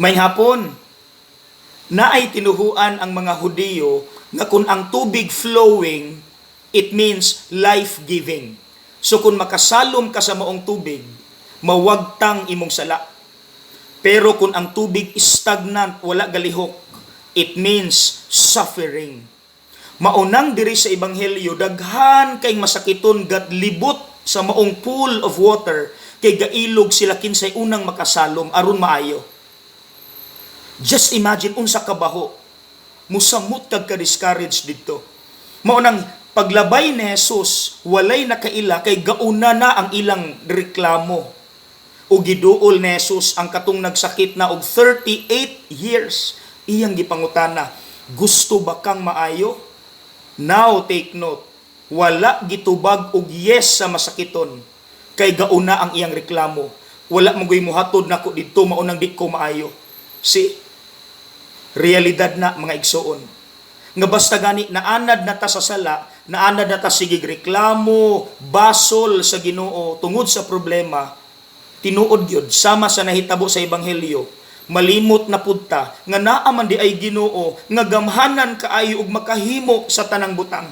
Maayong hapon, naay tinuhuan ang mga Hudiyo nga kung ang tubig flowing, it means life-giving. So kung makasalom ka sa maong tubig, mawagtang imong sala. Pero kung ang tubig stagnant, wala galihok, it means suffering. Maunang diri sa Ebanghelyo, daghan kay masakiton gaglibot sa maong pool of water kay gailog sila kinsay unang makasalom aron maayo. Just imagine unsa kabaho. Musamot kag ka-discourage didto. Mao nang paglabay ni Jesus, walay nakaila kay gauna na ang ilang reklamo. O giduol ni Jesus ang katong nagsakit na og 38 years. Iyang gipangutana, "Gusto ba kang maayo?" Now take note, wala gitubag og yes sa masakiton kay gauna ang iyang reklamo. "Wala man goy muhatod nako didto, mao nang di ko maayo." See, realidad na, mga igsuon. Nga basta gani naanad na ta sa sala, naanad na ta sigig reklamo, basol sa Ginoo tungod sa problema, tinuod gyud sama sa nahitabo sa Ebanghelyo, malimot na pud ta nga naa man diay Ginoo nga gamhanan kaayo ug makahimo sa tanang butang.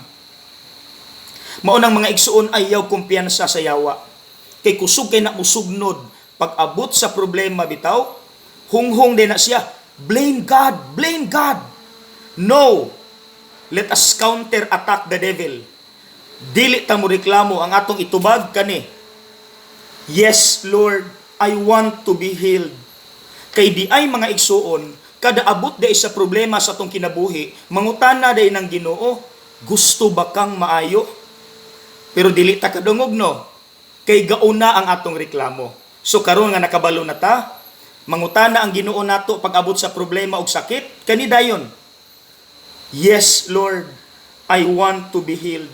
Mao nang, mga igsuon, ayaw kumpiyansa sa yawa. Kay kusog kay na musugnod pag abot sa problema bitaw, hunghong din na siya. "Blame God, blame God." No. Let us counter attack the devil. Dili ta mo reklamo, ang atong itubag kani. "Yes, Lord, I want to be healed." Kay diay, mga igsuon, kada abot diay sa problema sa atong kinabuhi, mangutana diay ng Ginoo, "Gusto ba kang maayo?" Pero dili ta kadungog, no? Kay gauna ang atong reklamo. So karon nga nakabalo na ta, mangutana ang Ginoo nato pag abot sa problema og sakit, kani dayon. "Yes, Lord, I want to be healed."